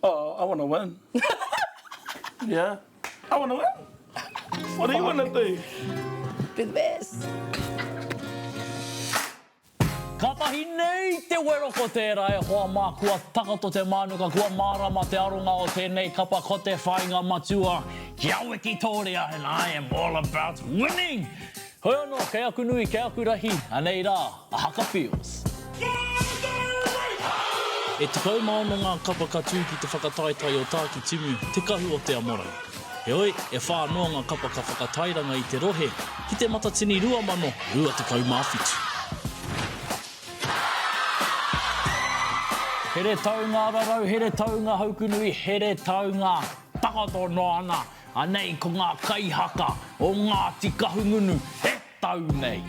Oh, I wanna win. Yeah. I wanna win. What do you wanna do? Be the best. Kātahi nei te wero ko tērā e hoa mā kua takoto te mānuka kua mārama te aronga o tēnei kapa ko te whāinga matua kia wikitōria and I am all about winning! Hoi anō, kei aku nui, kei aku rahi, anei rā a Haka Feels. E 16 ngā kapa ka tū ki te whakataetae o Tākitimu, Te Kahu o Te Amorangi. Heoi, e whā noa ngā kapa ka whakatairanga i te rohe ki te Matatini 2027. Heretaunga Ararau, Heretaunga Haukunui, Heretaunga Takoto noa ana. Anei ko ngā kaihaka o Ngāti Kahungunu e tau nei.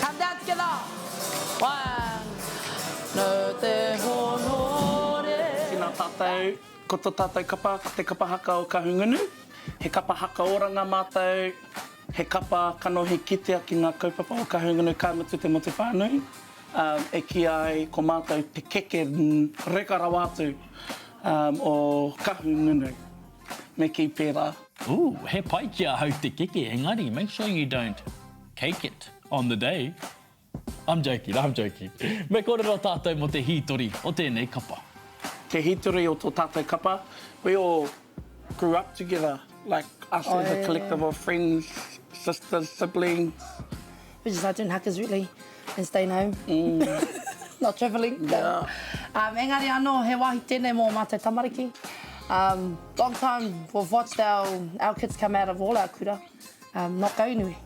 Come down together! One, No te honore. Tēnā tātou, ko tō tātou kapa, ko te kapa haka o Kahungunu. He kapa haka oranga mātou, he kapa kanohi kitea ki ngā kaupapa o Kahungunu ka mutu te motu whānui. E kīia ai ko mātou te keke reka rawa atu o Kahungunu, me kī pērā. Ooh, he pai ki ahau te keke, engari make sure you don't cake it on the day. I'm joking, I'm joking. Me kōrero tātou mō te hītori o tēnei kapa. Te hītori o tō tātou kapa, we all grew up together, like us as a collective of friends, sisters, siblings. We just like doing hakas really and staying home. Not travelling. Yeah. Um, engari anō, he wāhi tēnei mō mātou tamariki. Um, long time we've watched our, our kids come out of all our kura, um, not go anywhere.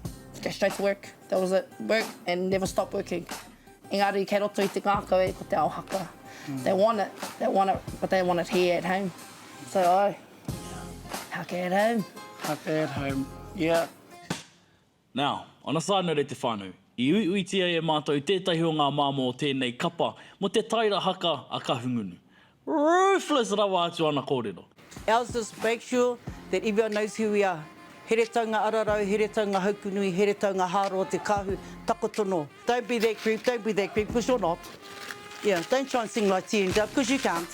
Go straight to work. That was it. Work and never stop working. Engari kei roto i te ngākau e ko te ao haka. They want it. They want it, but they want it here at home. So, oh, haka at home. Haka at home, yeah. Now, on a side note e te whānau, i uiuitia e mātou tētahi o ngā māmā o tēnei kapa mō te taira haka a Kahungunu. Ruthless rawa atu ana kōrero. Ours is make sure that everyone knows who we are. Heretaunga Ararau, Heretaunga Haukunui, Heretaunga Hāroa Te Kāhu, Takotono. Don't be that group, don't be that group, because you're not. Yeah, don't try and sing like T and Dub, because you can't.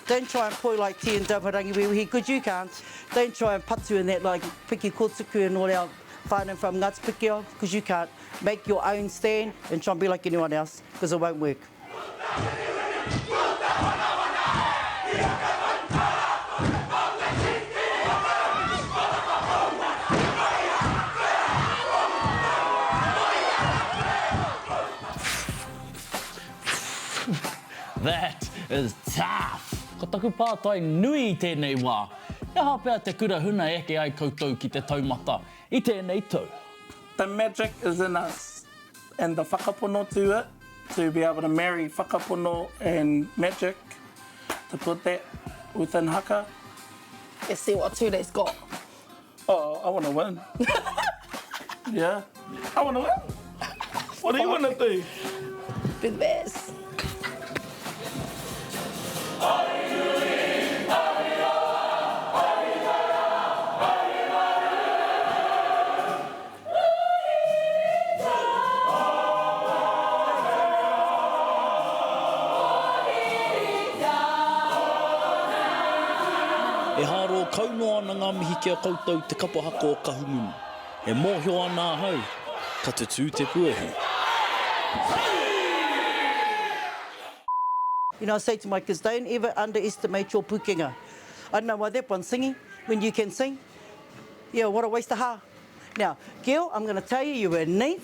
Don't try and poi like T and Dub and Rangiwewehi, because you can't. Don't try and patu in that like Piki Kōtuku and all our whānau from Ngāti Pikiao, because you can't. Make your own stand and try and be like anyone else, because it won't work. That is tough! Ko taku pātai nui i tēnei wā, he aha pea te kura huna e eke ai koutou ki te taumata i tēnei tau? The magic is in us and the whakapono to it to be able to marry whakapono and magic to put that within haka. Let's see what Ture's got. Oh, I wanna win. Yeah. I wanna win. What do you wanna do? Be the best. E hārō kau noa ana ngā mihi ki a koutou te kapa haka o Kahungunu. E mōhio ana ahau, ka tutū te puehu. You know, I say to my kids, don't ever underestimate your pukenga. I don't know why that one's singing when you can sing. Yeah, what a waste of ha. Now, Gil, I'm going to tell you, you were neat,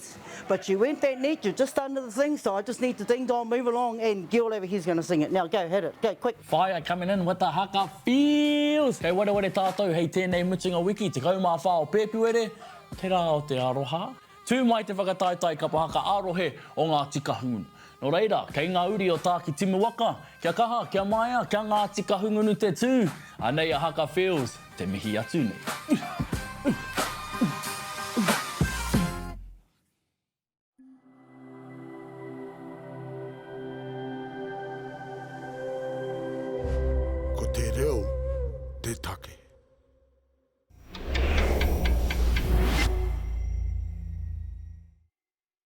but you weren't that neat. You're just under the thing, so I just need to ding dong, move along, and Gil over here's going to sing it. Now, go, hit it. Go, quick. Whaia coming in with the haka feels! Kei wareware tātou hei tēnei mutunga wiki, 14 o Pēpuere, te rā o te aroha. Tū mai te whakataetae kapa haka ā-rohe o Ngāti Kahungunu. Nō reira, kei ngā uri o Tākitimu waka, kia kaha, kia maea, kia Ngāti Kahungunu te tū! Anei a Haka Feels, te mihi atu nei. Ko te reo te take.